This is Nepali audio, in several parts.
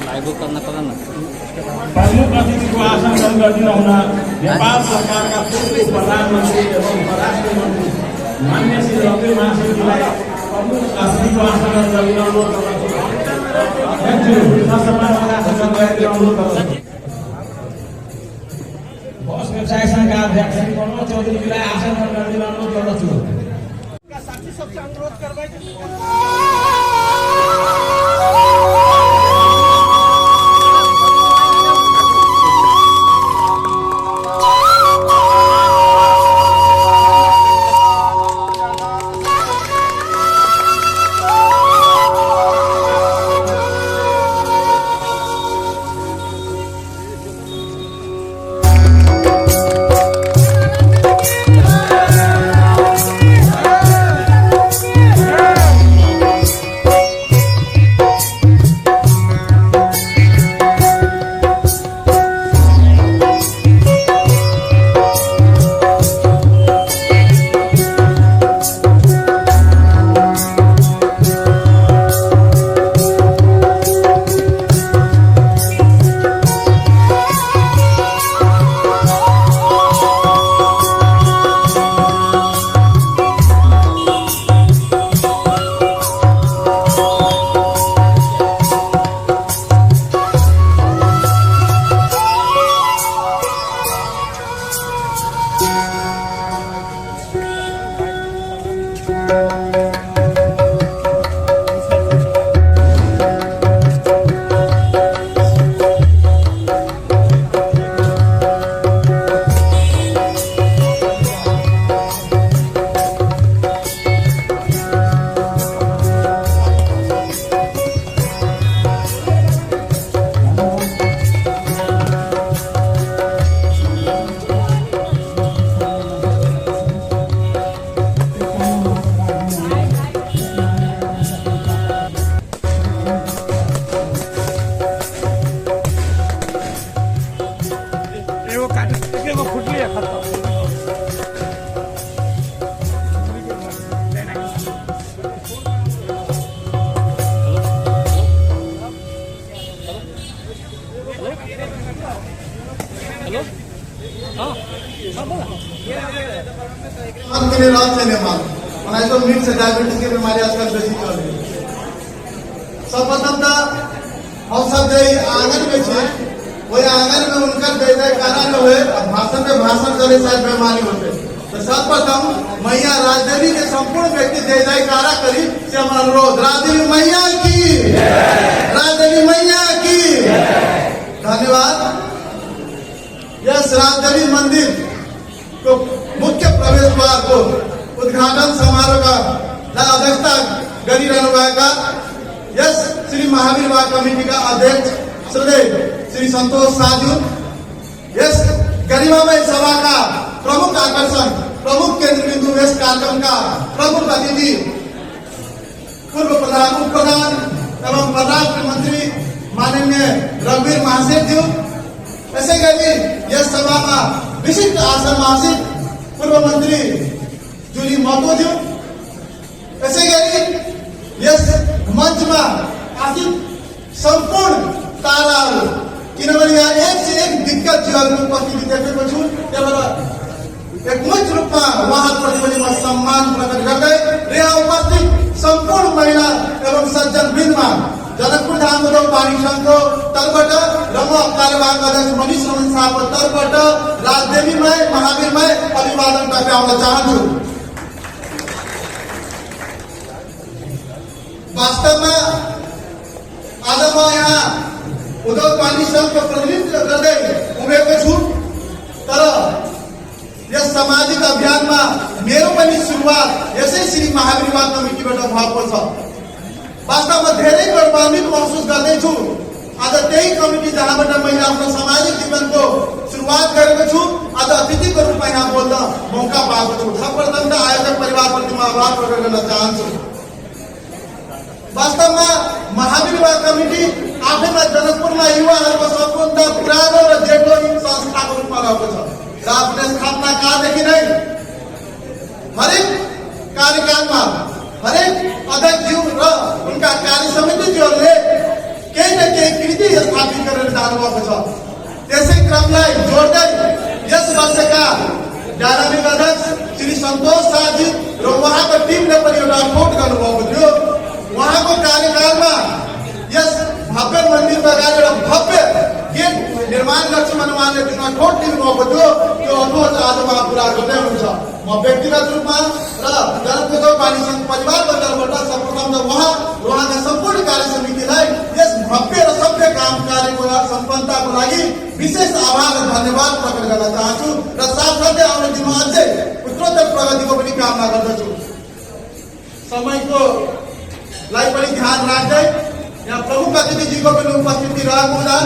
लाइव करना पड़ा ना। प्रमुख अतिथि को आसन ग्रहण गरिदिन हुन नेपाल सरकारका पूर्व प्रधानमन्त्री एवं परराष्ट्र मन्त्री मान्य श्री रघुवीर महाशयजीलाई प्रमुख अतिथिको आसन ग्रहण गरिदिन अनुरोध गर्दछु। बस व्यवसाय संघका अध्यक्ष श्री मनोज चौधरीजीलाई आसन ग्रहण गरिदिन अनुरोध गर्दछु। साथी सबसे अनुरोध करबै मीट से डायबिटीज की बीमारी आजकल बेसी चल रही है। सर्वप्रथम हम सब आंगन में छे वही आंगन में उनकर जय जयकारा न हुए भाषण में भाषण करे शायद बेमानी होते। तो सर्वप्रथम मैया राजदेवी के संपूर्ण व्यक्ति जय जयकारा करी से हमारा अनुरोध। राजदेवी मैया की, राजदेवी मैया की धन्यवाद। यस राजदेवी मंदिर को मुख्य प्रवेश द्वार को उद्घाटन समारोह का अध्यक्षता करी रहने यस श्री महावीर वार कमेटी का अध्यक्ष श्री संतोष साजू, यस गरिमामय सभा का प्रमुख आकर्षण, प्रमुख केंद्र बिंदु इस कार्यक्रम का प्रमुख अतिथि पूर्व प्रधान उप प्रधान एवं परराष्ट्र मंत्री माननीय रघुवीर महाशय जी। ऐसे करी यस सभा का विशिष्ट आसन महासिक पूर्व मंत्री जूली महतो। ऐसे करी यस मंच में आसित संपूर्ण तारा किनभने यहाँ एक से एक दिग्गज जीवहरू उपस्थिति देखेको छु। एक मुख्य रूप में वहाँ प्रति म सम्मान प्रकट गर्दै र यहाँ उपस्थित संपूर्ण महिला एवं सज्जन वृन्दमा जनकपुर धाम उद्योग वाणिज्य संघको तर्फबाट र म कार्यवाहक अध्यक्ष मनिष रमन साहबको तर्फबाट राजदेवीमय महावीरमय अभिवादन टक्राउन चाहन्छु। वास्तव में आज म यहाँ उद्योग वाणिज्य संघको प्रतिनिधित्व गर्दै उभिएको छु। तर यस सामाजिक अभियान में मेरो पनि सुरुवात यसै श्री महावीर वार कमिटीबाट भएको छ। वास्तव में धेरै गौरवान्वित महसुस गर्दैछु। आज त्यही कमिटी जहाँबाट मैले आफ्नो सामाजिक जीवन को शुरुआत गरेको छु। आज अतिथि को रूप में यहाँ बोल्न मौका पाएको छु। सर्वप्रथम त आयोजक परिवार प्रति म आभार प्रकट गर्न चाहन्छु। वास्तव में महावीर वार कमिटी आफैमा जनकपुर में युवाहरूको सबभन्दा पुरानो र जेठो संस्था को रूप में रहेको छ। र आफ्नो स्थापना कालदेखि नै हरेक कार्यकालमा हरेक अध्यक्षज्यू र उनका कार्य समितिज्यूहरूले केही न केही कृति स्थापित गरेर जानुभएको छ। त्यसै क्रमलाई जोड्दै यस वर्षका डायनामिक अध्यक्ष श्री सन्तोष शाहजी र उहाँको टिमले पनि एउटा ठोट गर्नुभएको थियो। उहाँको कार्यकालमा यस भव्य मन्दिरको अगाडि एउटा भव्य गेट निर्माण गर्छु भनेर उहाँले त्यसमा ठोट दिनुभएको थियो। त्यो अठोट आज उहाँ पुरा गर्दै हुनुहुन्छ। म व्यक्तिगत रूपमा र जनप्रतिनिधि पार्टी सङ्घ परिवारको तर्फबाट सर्वप्रथम त उहाँका सम्पूर्ण कार्य समितिलाई यस भव्य र सभ्य काम कार्यको सम्पन्नताको लागि विशेष आभार र धन्यवाद प्रकट गर्न चाहन्छु र साथसाथै आउने दिनमा अझै उत्तरोत्तर प्रगतिको पनि कामना गर्दछु। समयको लाई पनि ध्यान राख्दै यहाँ प्रमुख अतिथिजीको पनि उपस्थिति रहेको हुँदा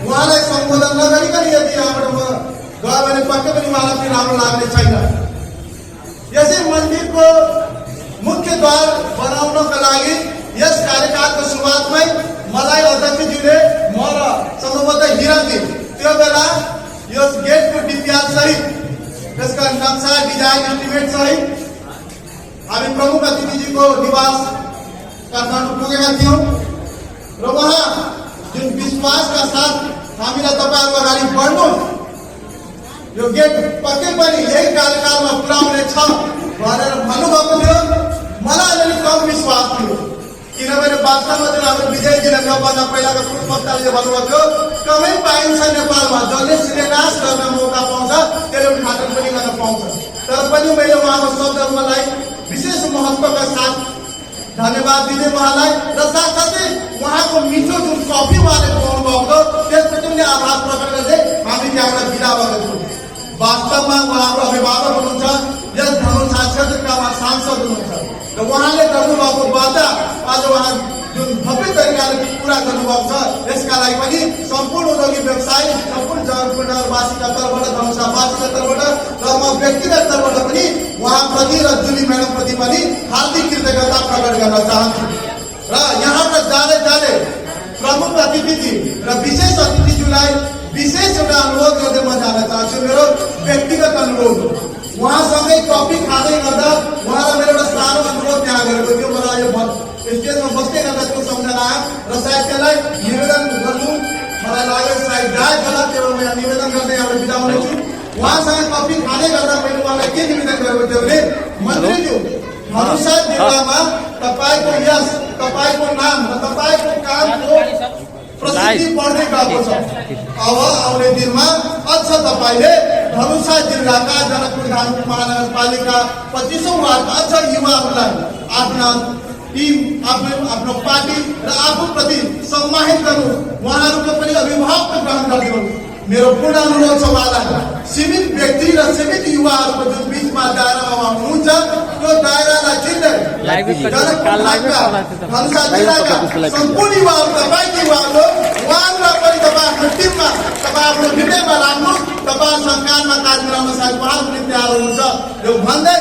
उहाँलाई सम्बोधन नगरिकन यदि यहाँबाट म गयो भने पक्कै पनि उहाँलाई पनि राम्रो लाग्ने छैन। यसै मन्दिरको मुख्य द्वार बनाउनका लागि यस कार्यकालको सुरुवातमै मलाई अध्यक्षज्यूले म र सम्भवतः हिराजी त्यो बेला यस गेटको डिपिआर सहित त्यसका नक्सा डिजाइन एस्टिमेट सहित हामी प्रमुख अतिथिजीको निवास काठमाडौँ पुगेका थियौँ र उहाँ जुन विश्वासका साथ हामीलाई तपाईँहरूको अगाडि बढ्नु यो गेट पक्कै पनि यही कार्यकालमा पुरा हुनेछ भनेर भन्नुभएको थियो। मलाई अलिअलि कम विश्वास थियो, किनभने वास्तवमा जुन हाम्रो विजयजीले योभन्दा पहिलाको पूर्व वक्ताले भन्नुभएको थियो कमै पाइन्छ नेपालमा जसले शिलान्यास गर्न मौका पाउँछ त्यसले उद्घाटन पनि गर्न पाउँछ। तर पनि मैले उहाँको शब्दहरूलाई विशेष महत्त्वका साथ धन्यवाद दिँदै उहाँलाई र साथसाथै उहाँको मिठो जुन कफी उहाँले खुवाउनु भएको थियो त्यसप्रति पनि आभार प्रकट गर्दै हामी त्यहाँबाट बिदा भएका छौँ। वास्तवमा उहाँ हाम्रो अभिभावक हुनुहुन्छ, यस धनुषा क्षेत्रका उहाँ सांसद हुनुहुन्छ र उहाँले गर्नुभएको वाचा आज उहाँ जुन भव्य तरिकाले पुरा गर्नुभएको छ यसका लागि पनि सम्पूर्ण उद्योगी व्यवसायी सम्पूर्ण जनपुरवासीका तर्फबाट धनुषावासीका तर्फबाट र म व्यक्तिगत तर्फबाट पनि उहाँप्रति र जुली म्याडमप्रति पनि हार्दिक कृतज्ञता प्रकट गर्न चाहन्छु। र यहाँबाट जाँदै जाँदै प्रमुख अतिथिजी र विशेष अतिथिज्यूलाई विशेष एउटा अनुरोध गर्दै म जान चाहन्छु। मेरो व्यक्तिगत अनुरोध उहाँसँगै कफी खाँदै गर्दा उहाँलाई मेरो एउटा सानो अनुरोध त्यहाँ गरेको थियो। मलाई यो स्टेजमा बस्दै गर्दा त्यो सम्झना आयो र सायद त्यसलाई निवेदन गर्नु मलाई लाग्यो सायद जायज होला। त्यो म निवेदन गर्दै यहाँबाट बिदा हुनेछु। उहाँसँग कफी खाँदै गर्दा मैले उहाँलाई के निवेदन गरेको थियो भने मन्त्रीज्यू धनुषा जिल्लामा तपाईँको यस तपाईँको नाम र तपाईँको कामको प्रसिद्धि बढ्दै गएको छ। अब आउने दिनमा अझ तपाईँले धनुषा जिल्लाका जनकपुर महानगरपालिका 25औं वार्डका अझ युवाहरूलाई आफ्ना टिम आफ्नो पार्टी र आफूप्रति सम्मानित गर्नु, उहाँहरूको पनि अभिभावक ग्रहण गरिदिनु। मेरो पूर्ण अनुरोध छ उहाँलाई सीमित व्यक्ति र सीमित युवाहरूको जुन बिचमा दायरामा उहाँ हुनुहुन्छ त्यो दायरालाई चिन्दै धनुषा जिल्लाका सम्पूर्ण युवाहरू तपाईँको युवाहरू उहाँहरूलाई पनि तपाईँ आफ्नो टिममा तपाईँ आफ्नो हृदयमा राख्नु, तपाईँ सरकारमा कार्य गराउन सायद उहाँहरू पनि तयार हुनुहुन्छ। यो भन्दै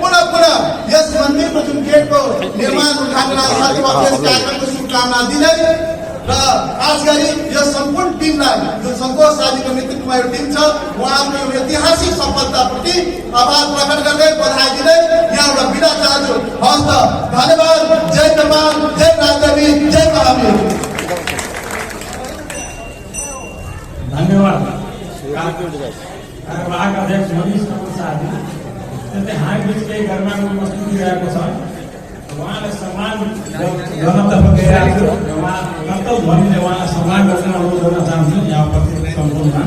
पुनः यस मन्दिरको जुन गेटको निर्माण उद्घाटन कार्यक्रमको शुभकामना दिँदै र खास गरी यो सम्पूर्ण टिमलाई जुन सन्तोष शाहजीको नेतृत्वमा यो टिम छ उहाँको यो ऐतिहासिक सफलताप्रति आभार प्रकट गर्दै बधाई दिँदै यहाँबाट बिदा चाहन्छु। हस् त, धन्यवाद। जय नेपाल, जय राजदेवी, जय महावीर। धन्यवाद कार्यवाहक अध्यक्ष मनिष शाहजी। त्यस्तै हामी बिच केही घरमा उपस्थिति रहेको छ, उहाँलाई सम्मान गर्नतर्फ गइरहेको छु। उहाँ कर्तव्य भनिले उहाँलाई सम्मान गर्न अनुरोध गर्न चाहन्छु। यहाँ उपस्थित सम्पूर्णमा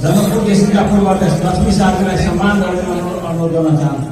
जनकपुर डिस्ट्रिक्टका पूर्व अध्यक्ष लक्ष्मी शाहजीलाई सम्मान गर्ने अनुरोध गर्न चाहन्छु।